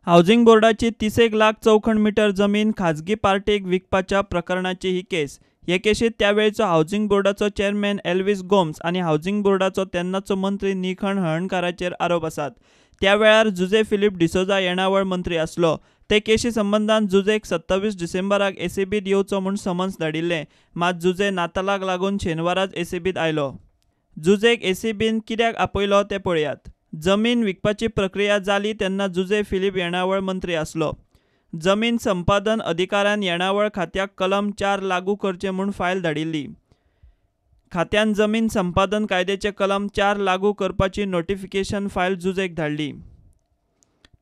Housing बोर्डाची 30 lakh चौखण metre जमीन खाजगी पार्टीक विकपाच्या प्रकरणाची ही केस. हे केशीत त्यावेळचो हावजिंग बोर्डाचो चेअरमॅन एल्विस गोम्स आनी हावजिंग बोर्डाचो तेन्नाचो मंत्री निळकंठ हळर्णकाराचेर आरोप आसात. त्या वेळार जुझे फिलीप डिसोझा येणावळ मंत्री आसलो. ते केशी संबंदान जुझेक 27 डिसेंबराक एसीबीत येवचो म्हूण समन्स धाडिल्लें. मात जुझे नातालाक लागून शेनवाराच एसीबीत आयलो. जुझेक एसीबीन कित्याक आपयलो तें पळयात. जमीन विकपाची प्रक्रिया जाली तेन्ना जुझे फिलीप येणावळ मंत्री आसलो. जमीन संपादन अधिकाऱ्यान येणावळ खात्याक कलम 4 लागू करचें म्हूण फायल धाडिल्ली. खात्यान जमीन संपादन कायद्याचें कलम 4 लागू करपाची नोटिफिकेशन फायल जुझेक धाडली.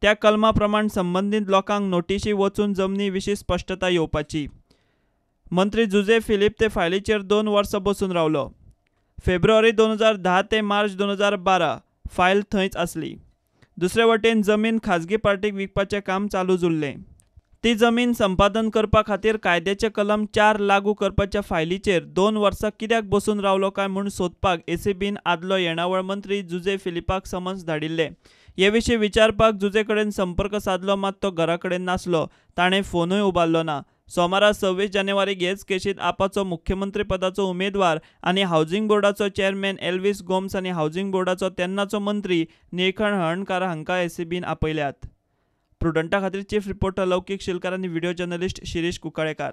त्या कलमा प्रमाण संबंदीत लोकांक नोटिशी वचून जमनी विशीं स्पश्टता येवपाची. मंत्री जुझे फिलीप ते फायलीचेर 2 वर्सां बसून रावलो. फेब्रुवारी 2010 ते मार्च 2012 फायल थंयच आसली. दुसरे वटेन जमीन खाजगी पार्टीक विकपाचें काम चालूच उरलें. ती जमीन संपादन करपा खातीर कायद्याचें कलम 4 लागू करपाच्या फायलीचेर 2 वर्सां कित्याक बसून रावलो काय म्हूण सोदपाक एसीबीन आदलो येणावळ मंत्री जुझे फिलिपाक समन्स धाडिल्लें. हे विशीं विचारपाक जुझे कडेन संपर्क सादलो, मात तो घरा कडेन नासलो. ताणें फोनूय उबारलो ना. सोमारा 26 जानेवारीक हेच केशींत आपाचो मुख्यमंत्रीपदाचो उमेदवार आनी हावजिंग बोर्डाचो चेअरमॅन एल्विस गोम्स आनी हावजिंग बोर्डाचो तेन्नाचो मंत्री निळकंठ हळर्णकार हांकां एसीबीन आपयल्यात. प्रुडंटा खातीर चीफ रिपोर्टर लौकीक शिलकार आनी व्हिडिओ जर्नलिस्ट शिरीष कुंकळेकार.